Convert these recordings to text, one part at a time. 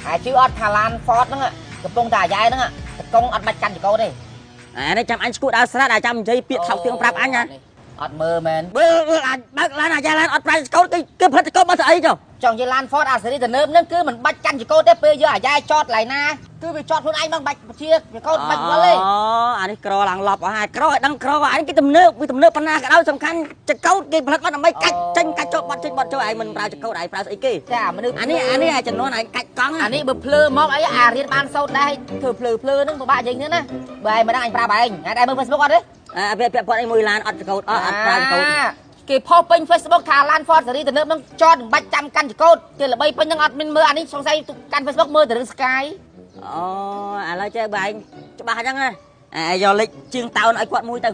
អាជឿអត់ថាឡាន Ford ហ្នឹងកំពុងតែអាយ៉ែហ្នឹងតកងអត់បាច់កាន់ចកោទេ អានេះចាំអញឈួតដើរស្រាតអាចាំនិយាយពាក្យថោកទាងប្រាប់អញណា អត់មើលមែន បើអាចបើកឡានអាយ៉ាឡានអត់ប្រើចកោគេគេផលិតចកោមកស្អីចុះ ចង់និយាយឡាន Ford អាសេរីទំនើបហ្នឹងគឺមិនបាច់កាន់ចកោទេ ពេលយកអាយ៉ែចតកន្លែងណាគឺវាចតខ្លួនឯងមក បាច់ជាចកោបាច់វល់ទេ អូអានេះក្រឡើងឡប់អស់ហើយ ក្រឲ្យដឹងក្រអានេះគេទំនើបវាទំនើបប៉ុណ្ណាក៏ដោយ សំខាន់ចកោគេផលិតមកដើម្បីកាច់ចេញកាច់ចូលបត់ចេញបត់ចូល ឯងមិនប្រើចកោឯងប្រើស្អីគេ ចាមនុស្ស អានេះអានេះអាចំនួនឯងកាច់កង់ អានេះបើភ្លើមកអីអារៀនបានសូត្រដែរ ធ្វើភ្លើភ្លើហ្នឹងពិបាកយើងនេះណា បើឯងមិនដឹងអញប្រាប់ឯងឯងដែរមើល Facebook អត់ទេ អាពាក់ពាក់ព័ន្ធអីមួយឡានអត់ចកោតអត់ប្រើចកោត គេផុសពេញ Facebook ថាឡាន Ford សេរីទំនើបហ្នឹងចតមិនបាច់ចាំកាន់ចកោតគេល្បីពេញហ្នឹង អត់មានមើលអានេះសង្ស័យកាន់ Facebook មើលតែរឿង Sky អូឥឡូវចេះបើឯងច្បាស់អញ្ចឹងណា អាយកលេខជាងតោនឲ្យគាត់មួយទៅ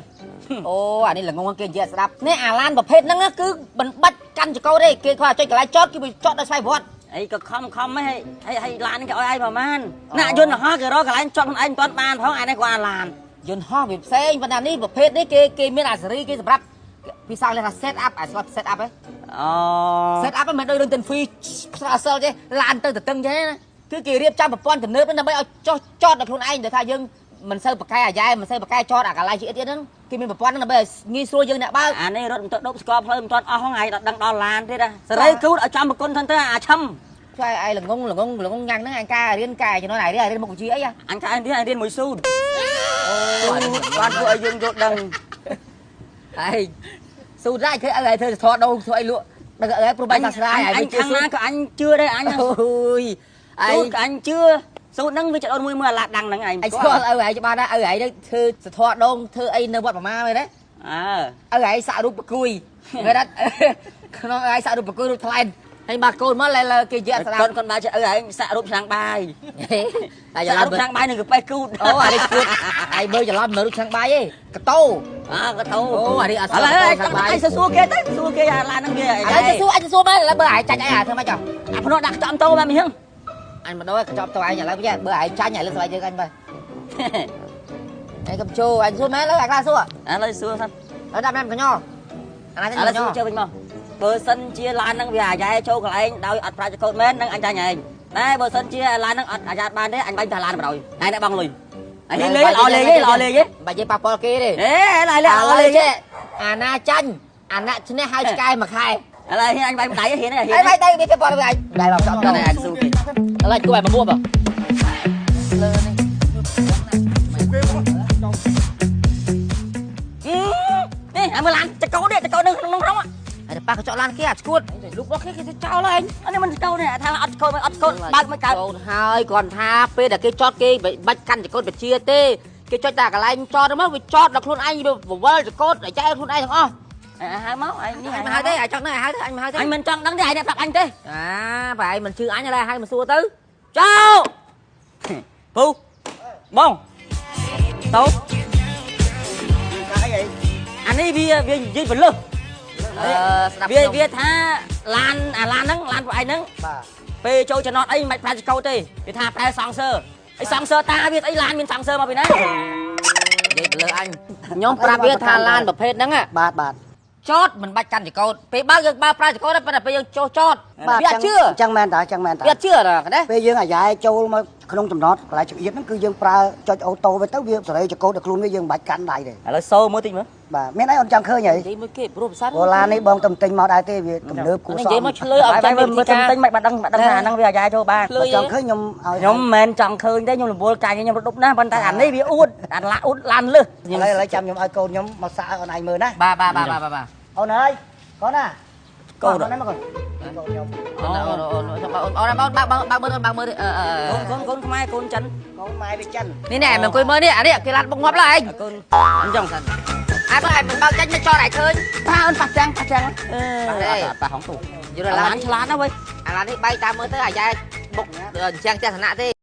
អូអានេះល្ងងគេនិយាយស្ដាប់នេះ អាឡានប្រភេទហ្នឹងគឺមិនបាច់កាន់ចកោតទេ គេគាត់ចុចកន្លែងចតគឺវាចតដោយស្វ័យប្រវត្តិ អីក៏ខំខំហីហីឡានគេឲ្យឯងប្រហែលណា យន្តហោះគេរកកន្លែងចតខ្លួនឯងមិនទាន់បានផង អានេះគាត់អាឡាន យន្តហោះវាផ្សេង ប៉ុន្តែនេះប្រភេទនេះគេគេមានអាសេរីគេសម្រាប់ភាសាអង់គ្លេសថា set up អាស្គាល់ set up ហ៎ អូ set up មិនដូចរឿងតិនហ្វីស្រាសិលទេ ឡានទៅតឹងទេណា គឺគេរៀបចំប្រព័ន្ធទំនើបដើម្បីឲ្យចុះចតដល់ខ្លួនឯង ដែលថាយើងមិនសូវប្រកែអាយ៉ែមិនសូវប្រកែចតអាកន្លែងជាទៀតហ្នឹង គេមានប្រព័ន្ធហ្នឹងដើម្បីឲ្យងាយស្រួលយើងអ្នកបើក អានេះរត់មិនទៅដប់ស្គាល់ផ្លូវមិនទាន់អស់ហ្នឹង ឯងដល់ដឹងដល់ឡានទៀតណា សេរីគូតឲ្យចំប្រគុណសិនទៅអាឈឹម ជួយឯងល្ងងល្ងងល្ងងញ៉ាំងហ្នឹង អញការរៀនកែចំណងឯងរៀនរៀនមុខវិជ្ជាអី អញការរៀនរៀនមួយស៊ូត អូបានធ្វើឲ្យយើងយល់ដឹង ឯងស៊ូតដែរ ធ្វើឲ្យធ្វើធေါ်ដូងធ្វើអីលក់ដឹងអី ព្រោះបាយសាស្ត្រាឯងអញខាងណាក៏អញជឿដែរអញ អូយ ឯងអញជឿសូត្រហ្នឹងវាចដូនមួយមួយអាឡាដាំងហ្នឹងឯង ឯងស្គាល់ឪឯងច្បាស់ណាស់ ឪឯងទៅធ្វើសធរដូងធ្វើអីនៅវត្តប្រមាមែនទេ អើ ឪឯងសាក់រូបប្រគួយមែនអត់ ក្នុងឪឯងសាក់រូបប្រគួយរូបថ្លែនហើយ បាទកូនមកលើគេយកស្ដាប់ កូនគាត់បាទជាឪឯងសាក់រូបឆ្នាំងបាយ តែច្រឡំរូបឆ្នាំងបាយនឹងកាប៉េះគូត អូអានេះគូតឯងមើលច្រឡំមើលរូបឆ្នាំងបាយឯងកតោ អើកតោ អូអានេះអត់ ឥឡូវឯងសួរគេទៅសួរគេអាឡានហ្នឹងគេ ឥឡូវទៅសួរអញសួរមែន ឥឡូវបើឯងចាញ់អីអាធ្វើម៉េចចុះ អាភ្នក់ដាក់ចំតោមែនមៀង អញមកដល់កញ្ចប់ទៅឯងឥឡូវវិញ បើឯងចាញ់ឥឡូវស្បែកយើងអញបើឯងកំជោអញសួរមែន ឥឡូវអាខ្លះសួរ ឥឡូវសួរសិន ឥឡូវដាក់មែនកញ្ញោអាណា ឥឡូវសួរជើវិញមក បើសិនជាឡានហ្នឹងវាអាយ៉ែចូលកន្លែងដោយអត់ប្រាជ្ញកូនមែននឹងអញចាញ់ឯង តែបើសិនជាឡានហ្នឹងអត់អាយ៉ាបានទេ អញបាញ់តែឡានបណ្ដោយឯងអ្នកបងលុយ អញលេងល្អលេងទេល្អលេងទេ បាច់និយាយប៉ះពាល់គេទេ អេឡៃលេល្អលេងទេ អាណាចាញ់អាណាឈ្នះហើយឆ្កែមួយខែ ឥឡូវហ៊ានអញបាញ់ដៃហ៊ានហ៊ាន អីបាញ់ដៃវាទៅប៉ះវាអញដៃមកចប់ ដល់អញស៊ូគេ ឥឡូវគួរឲ្យមកមួបលើនេះ នេះអាមើលឡានចកោនេះចកោនៅក្នុងក្នុង ហើយប៉ះកញ្ចក់ឡានគេអាឈួតលុករបស់គេគេទៅចោលហើយ អានេះមិនចកោនេះថាអត់ចកោមិនអត់ចកោបើកមិនកើត ហើយគ្រាន់ថាពេលដែលគេចតគេបាច់កាន់ចកោបជាទេ គេចុចតែកន្លែងចតមកវាចតដល់ខ្លួនឯង វាវល់ចកោតចែកខ្លួនឯងទាំងអស់ ហៅមកឯងនេះ អញមកហៅទេ ឯងចង់ដឹងហៅទេ អញមកហៅទេ អញមិនចង់ដឹងទេ ឯងអ្នកប្រាប់អញទេ អាបើឯងមិនជឿអញឥឡូវហៅមកសួរទៅ ចៅពូបងតោអានេះវាវានិយាយពលឹះ អឺស្ដាប់ វាវាថាឡានអាឡានហ្នឹងឡានពួកឯងហ្នឹង បាទ ពេលចូលចំណតអីមិនប្រើចកោទេ វាថាប្រើសង់សើអីសង់សើតាវាស្អីឡានមានសង់សើមកពីណា និយាយពលឹះ អញខ្ញុំប្រាប់វាថាឡានប្រភេទហ្នឹង បាទបាទ ចតមិនបាច់កាន់ចកោត ពេលបើកយើងបើប្រើចកោត ប៉ុន្តែពេលយើងចុះចតវាអត់ជឿ អញ្ចឹងមែនតាអញ្ចឹងមែនតា វាអត់ជឿដល់ណា ពេលយើងអាយ៉ែចូលមកក្នុងចំណតកន្លែងចង្អៀតហ្នឹង គឺយើងប្រើចុចអូតូវាទៅវាសេរីចកោតដល់ខ្លួនវា យើងមិនបាច់កាន់ដៃទេ ឥឡូវសូមើលតិចមើល បាទមានអីអូនចង់ឃើញហី និយាយមួយគេព្រោះភាសា អូឡាននេះបងតំទិញមកដែរទេ វាទំនើបគួរសម និយាយមកឆ្លើយអត់ចាំ មើលមើលទិញមិនបាត់ដឹងបាត់ដឹងថាហ្នឹងវាអាយ៉ែចូលបាន ចង់ឃើញខ្ញុំឲ្យ ខ្ញុំមិនមែនចង់ឃើញទេ ខ្ញុំរវល់កាញ់ខ្ញុំរដប់ណាស់ ប៉ុន្តែអានេះវាអួតអាឡាអួតឡានលឹះ ឥឡូវឥឡូវចាំខ្ញុំឲ្យកូនខ្ញុំមកសាកឲ្យអូនឯងមើលណា បាទបាទបាទបាទបាទ អូនអើយកូនណា កូន មកកូនកូនខ្ញុំ អូនអូនអូនអូនអូនបើកបើកមើលអូនបើកមើលអឺ កូនកូនកូនខ្មែរកូនចិន កូនម៉ែវាចិន នេះណែមិនអង្គុយមើលនេះ អានេះគេឡានបុកងាប់ឡើយឯង កូនអញ្ចឹង សិនអាបើឯងមិនបើកចាញ់មិនចតឯងឃើញ ប៉ាអូនប៉ះចាំងប៉ះចាំងអឺប៉ះហងទូ យល់ឡា ឡានឆ្លាតណាស់វើយ អាឡាននេះបែកតាមមើលទៅអាយ៉ែបុកអញ្ចឹងទស្សនៈទេ